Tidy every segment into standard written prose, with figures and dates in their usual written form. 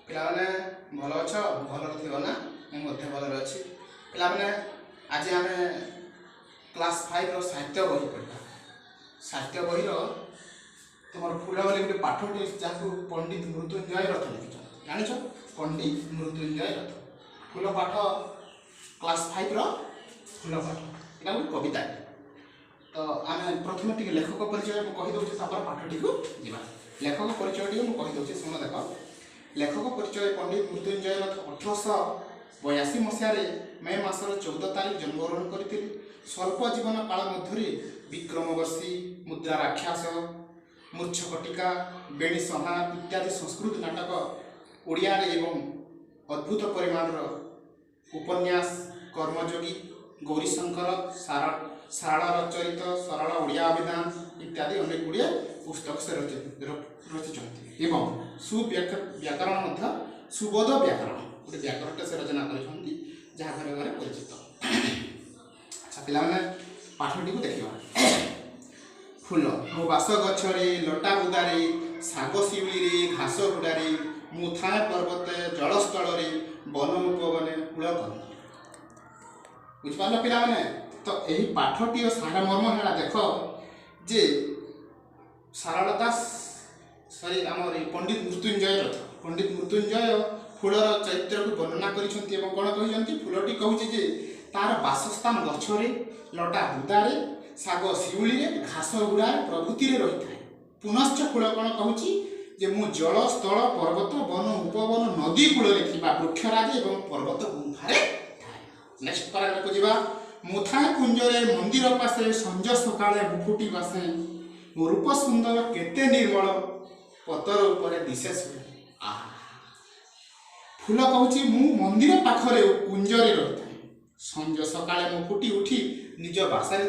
ପିଲାମାନେ ଭଲ ଅଛ? ଭଲରେ ଥିବ ନା? ମୁଁ ମଧ୍ୟ ଭଲରେ ଅଛି। ପିଲାମାନେ, ଆଜି ଆମେ କ୍ଲାସ୍ ଫାଇଭ୍ର ସାହିତ୍ୟ ବହି ପଢ଼ିବା। ସାହିତ୍ୟ ବହିର ତୁମର ଫୁଲ ବୋଲି ଗୋଟେ ପାଠଟି, ଯାହାକୁ ପଣ୍ଡିତ ମୃତ୍ୟୁଞ୍ଜୟ ରଥ ଲେଖିଛନ୍ତି। ଜାଣିଛ, ପଣ୍ଡିତ ମୃତ୍ୟୁଞ୍ଜୟ ରଥ, ଫୁଲ ପାଠ, କ୍ଲାସ୍ ଫାଇଭ୍ର ଫୁଲ ପାଠ। ଏଇଟା ଗୋଟେ କବିତା। ତ ଆମେ ପ୍ରଥମେ ଟିକେ ଲେଖକ ପରିଚୟ ମୁଁ କହିଦେଉଛି, ତାପରେ ପାଠଟିକୁ ଯିବା। ଲେଖକ ପରିଚୟ ଟିକେ ମୁଁ କହିଦେଉଛି, ଶୁଣ, ଦେଖ। ଲେଖକ ପରିଚୟ: ପଣ୍ଡିତ ମୃତ୍ୟୁଞ୍ଜୟ ରଥ 1882 ମସିହାରେ ମେ ମାସର 14 ତାରିଖ ଜନ୍ମଗ୍ରହଣ କରିଥିଲେ। ସ୍ୱଳ୍ପ ଜୀବନ କାଳ ମଧ୍ୟରେ ବିକ୍ରମବର୍ଷୀ, ମୁଦ୍ରା ରାକ୍ଷସ, ମୃଚ୍ଛକଟିକା, ବେଣୀ ସଂହାର ଇତ୍ୟାଦି ସଂସ୍କୃତ ନାଟକ ଓଡ଼ିଆରେ ଏବଂ ଅଦ୍ଭୁତ ପରିମାଣର ଉପନ୍ୟାସ କର୍ମଯୋଗୀ, ଗୌରୀଶଙ୍କର, ସାରଳା ଚରିତ, ସରଳ ଓଡ଼ିଆ ଅଭିଧାନ ଇତ୍ୟାଦି ଅନେକ ଗୁଡ଼ିଏ ପୁସ୍ତକ ସେ ରଚିଛନ୍ତି ଏବଂ ସୁବ୍ୟାକରଣ ମଧ୍ୟ, ସୁବୋଧ ବ୍ୟାକରଣ, ଗୋଟେ ବ୍ୟାକରଣଟେ ସେ ରଚନା କରିଛନ୍ତି, ଯାହା ଘରେ ଘରେ ପରିଚିତ। ଆଚ୍ଛା ପିଲାମାନେ, ପାଠଟିକୁ ଦେଖିବା। ଫୁଲ। ମୋ ବାସ ଗଛରେ, ଲଟା ବୁଦାରେ, ଶାଗ ଶିଉଳିରେ, ଘାସ ହୁଡ଼ାରେ, ମୁଁ ଥାଏ ପର୍ବତେ, ଜଳସ୍ଥଳରେ, ବନ ଉପବନେ, କୂଳ କନ୍ଦରେ। ବୁଝିପାରିଲ ପିଲାମାନେ? ତ ଏହି ପାଠଟିର ସାରମର୍ମ ହେଲା, ଦେଖ ଯେ ସାରଳା ଦାସ, ସରି, ଆମର ଏଇ ପଣ୍ଡିତ ମୃତ୍ୟୁଞ୍ଜୟ ରଥ, ପଣ୍ଡିତ ମୃତ୍ୟୁଞ୍ଜୟ ଫୁଲର ଚରିତ୍ରକୁ ବର୍ଣ୍ଣନା କରିଛନ୍ତି ଏବଂ କ'ଣ କହିଛନ୍ତି? ଫୁଲଟି କହୁଛି ଯେ ତାର ବାସସ୍ଥାନ ଗଛରେ, ଲଟା ବୁଦାରେ, ଶାଗ ଶିଉଳିରେ, ଘାସ ଗୁଡ଼ାରେ ପ୍ରଭୃତିରେ ରହିଥାଏ। ପୁନଶ୍ଚ ଫୁଲ କ'ଣ କହୁଛି ଯେ ମୁଁ ଜଳ, ସ୍ଥଳ, ପର୍ବତ, ବନ, ଉପବନ, ନଦୀ କୂଳରେ ଥିବା ବୃକ୍ଷରାଜି ଏବଂ ପର୍ବତ ଗୁମ୍ଫାରେ ଥାଏ। ନେକ୍ସଟ ପାରାଗ୍ରାଫକୁ ଯିବା। ମୁଁ ଥାଏ କୁଞ୍ଜରେ, ମନ୍ଦିର ପାଶେ, ସଞ୍ଜ ସକାଳେ ମୁଁ ଫୁଟି ବାସେ। ମୋ ରୂପ ସୁନ୍ଦର କେତେ ନିର୍ମଳ, ପତର ଉପରେ ଦିଶେ ସୁଏ। ଆହା, ଫୁଲ କହୁଛି ମୁଁ ମନ୍ଦିର ପାଖରେ କୁଞ୍ଜରେ ରହିଥାଏ। ସଞ୍ଜ ସକାଳେ ମୁଁ ଫୁଟି ଉଠି ନିଜ ବାସାରେ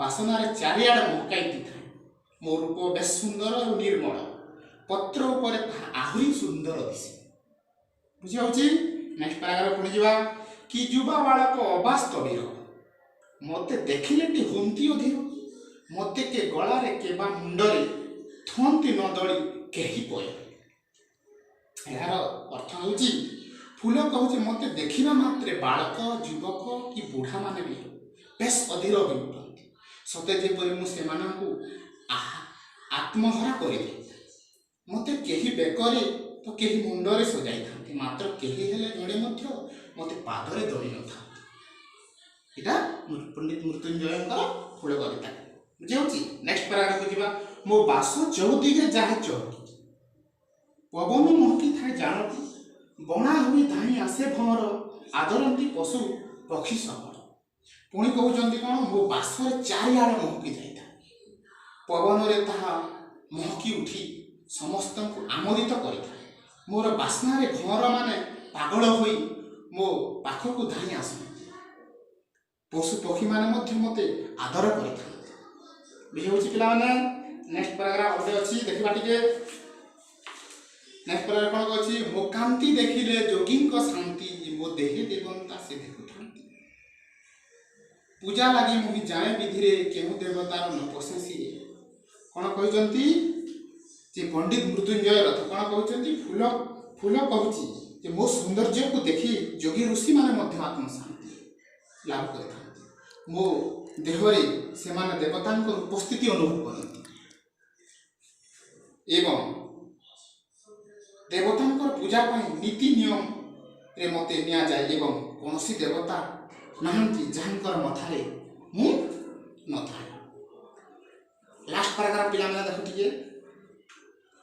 ବାସନାରେ ଚାରିଆଡ଼େ ମହକାଇ ଦେଇଥାଏ। ମୋ ରୂପ ବେଶ ସୁନ୍ଦର ଓ ନିର୍ମଳ, ପତ୍ର ଉପରେ ତାହା ଆହୁରି ସୁନ୍ଦର ଦିଶେ। ବୁଝିହେଉଛି? ନେକ୍ସଟ ପାରାଗ୍ରାଫ ପୁଣି ଯିବା। କି ଯୁବା ବାଳକ ଅବାସ୍ତବୀର, ମୋତେ ଦେଖିଲେଟି ହୁଅନ୍ତି ଅଧୀର। ମୋତେ କେ ଗଳାରେ କେବା ମୁଣ୍ଡରେ ଥୁଅନ୍ତି ନ ଦଳି କେହି ପୟ। ଏହାର ଅର୍ଥ ହେଉଛି, ଫୁଲ କହୁଛି ମୋତେ ଦେଖିବା ମାତ୍ରେ ବାଳକ, ଯୁବକ କି ବୁଢ଼ାମାନେ ବି ବେଶ ଅଧୀର ହୋଇ ଉଠନ୍ତି, ସତେ ଯେପରି ମୁଁ ସେମାନଙ୍କୁ ଆହା ଆତ୍ମହରା କରିଦିଏ। ମୋତେ କେହି ବେକରେ ତ କେହି ମୁଣ୍ଡରେ ସଜାଇଥାନ୍ତି, ମାତ୍ର କେହି ହେଲେ ଜଣେ ମଧ୍ୟ ମୋତେ ପାଦରେ ଦଳି ନଥାନ୍ତି। ଏଇଟା ପଣ୍ଡିତ ମୃତ୍ୟୁଞ୍ଜୟଙ୍କର ଫୁଲ କବିତା। ବୁଝିହେଉଛି? ନେକ୍ସଟ ପାରାଗ୍ରାଫକୁ ଯିବା। ମୋ ବାସ ଚଉଦିଗେ ଯାହେ ଚହକି, ପବନ ମହକି ଥାଏ ଜାଣତି। ବଣା ହୋଇ ଧାଇଁ ଆସେ ଭଅଁର, ଆଦରନ୍ତି ପଶୁ ପକ୍ଷୀ ସକଳ। ପୁଣି କହୁଛନ୍ତି କ'ଣ? ମୋ ବାସରେ ଚାରିଆଡ଼େ ମହକି ଯାଇଥାଏ, ପବନରେ ତାହା ମହକି ଉଠି ସମସ୍ତଙ୍କୁ ଆମୋଦିତ କରିଥାଏ। ମୋର ବାସ୍ନାରେ ଭଅଁରମାନେ ପାଗଳ ହୋଇ ମୋ ପାଖକୁ ଧାଇଁ ଆସନ୍ତି। ପଶୁ ପକ୍ଷୀମାନେ ମଧ୍ୟ ମୋତେ ଆଦର କରିଥାନ୍ତି। ବୁଝିହେଉଛି ପିଲାମାନେ? ନେକ୍ସଟ ପାରାଗ୍ରାଫ ଗୋଟେ ଅଛି, ଦେଖିବା ଟିକେ। ନେକ୍ସଟ ପାରାଗ୍ରାଫ କ'ଣ ଅଛି? ମୋ କାନ୍ତି ଦେଖିଲେ ଯୋଗୀଙ୍କ ଶାନ୍ତି, ମୋ ଦେହେ ଦେବତା ସେ ଦେଖୁଥାନ୍ତି। ପୂଜା ଲାଗି ମୁହିଁ ଯାଏ ବିଧିରେ, କେଉଁ ଦେବତାର ନ ପଶେ ସିଏ। କ'ଣ କହିଛନ୍ତି ଯେ ପଣ୍ଡିତ ମୃତ୍ୟୁଞ୍ଜୟ ରଥ କ'ଣ କହୁଛନ୍ତି? ଫୁଲ କହୁଛି ଯେ ମୋ ସୌନ୍ଦର୍ଯ୍ୟକୁ ଦେଖି ଯୋଗୀ ଋଷିମାନେ ମଧ୍ୟ ଆତ୍ମଶାନ୍ତି ଲାଭ କରିଥାନ୍ତି। ମୋ ଦେହରେ ସେମାନେ ଦେବତାଙ୍କର ଉପସ୍ଥିତି ଅନୁଭବ କରନ୍ତି ଏବଂ ଦେବତାଙ୍କର ପୂଜା ପାଇଁ ନୀତି ନିୟମରେ ମୋତେ ନିଆଯାଏ ଏବଂ କୌଣସି ଦେବତା ନାହାନ୍ତି ଯାହାଙ୍କର ମଥାରେ ମୁଁ ନଥାଏ। ଲାଷ୍ଟ ପାରାଗ୍ରାଫ ପିଲାମାନେ ଦେଖ ଟିକେ।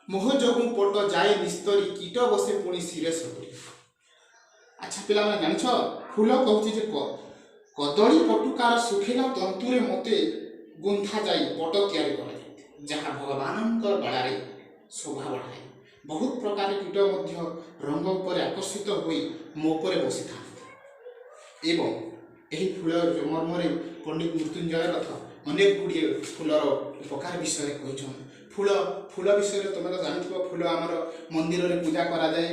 ମୋହ ଯୋଗୁଁ ପଟ ଯାଏ ନିସ୍ତରି, କୀଟ ବସେ ପୁଣି ଶିରେ ସତୁରି। ଆଚ୍ଛା ପିଲାମାନେ, ଜାଣିଛ, ଫୁଲ କହୁଛି ଯେ କଦଳୀ ପଟୁକାର ଶୁଖିଲା ତନ୍ତୁରେ ମୋତେ ଗୁନ୍ଥା ଯାଇ ପଟ ତିଆରି କରାଯାଇଥାଏ, ଯାହା ଭଗବାନଙ୍କର ଗଳାରେ ଶୋଭା ବଢ଼ାଏ। ବହୁତ ପ୍ରକାର କୀଟ ମଧ୍ୟ ରଙ୍ଗ ଉପରେ ଆକର୍ଷିତ ହୋଇ ମୋ ଉପରେ ବସିଥାନ୍ତି। ଏବଂ ଏହି ଫୁଲ ମର୍ମରେ ପଣ୍ଡିତ ମୃତ୍ୟୁଞ୍ଜୟ ରଥ ଅନେକ ଗୁଡ଼ିଏ ଫୁଲର ଉପକାର ବିଷୟରେ କହିଛନ୍ତି। ଫୁଲ ବିଷୟରେ ତୁମେ ତ ଜାଣିଥିବ, ଫୁଲ ଆମର ମନ୍ଦିରରେ ପୂଜା କରାଯାଏ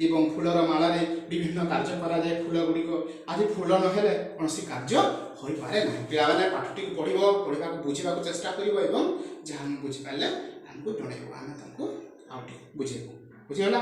ଏବଂ ଫୁଲର ମାଳାରେ ବିଭିନ୍ନ କାର୍ଯ୍ୟ କରାଯାଏ। ଫୁଲ ଗୁଡ଼ିକ ଆଜି ଫୁଲ ନହେଲେ କୌଣସି କାର୍ଯ୍ୟ ହୋଇପାରେ ନାହିଁ। ପିଲାମାନେ, ପାଠଟିକୁ ପଢ଼ିବ, ପଢ଼ିବାକୁ ବୁଝିବାକୁ ଚେଷ୍ଟା କରିବ ଏବଂ ଯାହା ଆମେ ବୁଝିପାରିଲେ ଆମକୁ ଜଣାଇବ, ଆମେ ତାଙ୍କୁ ଆଉ ଟିକେ ବୁଝେଇବୁ। ବୁଝିଗଲା?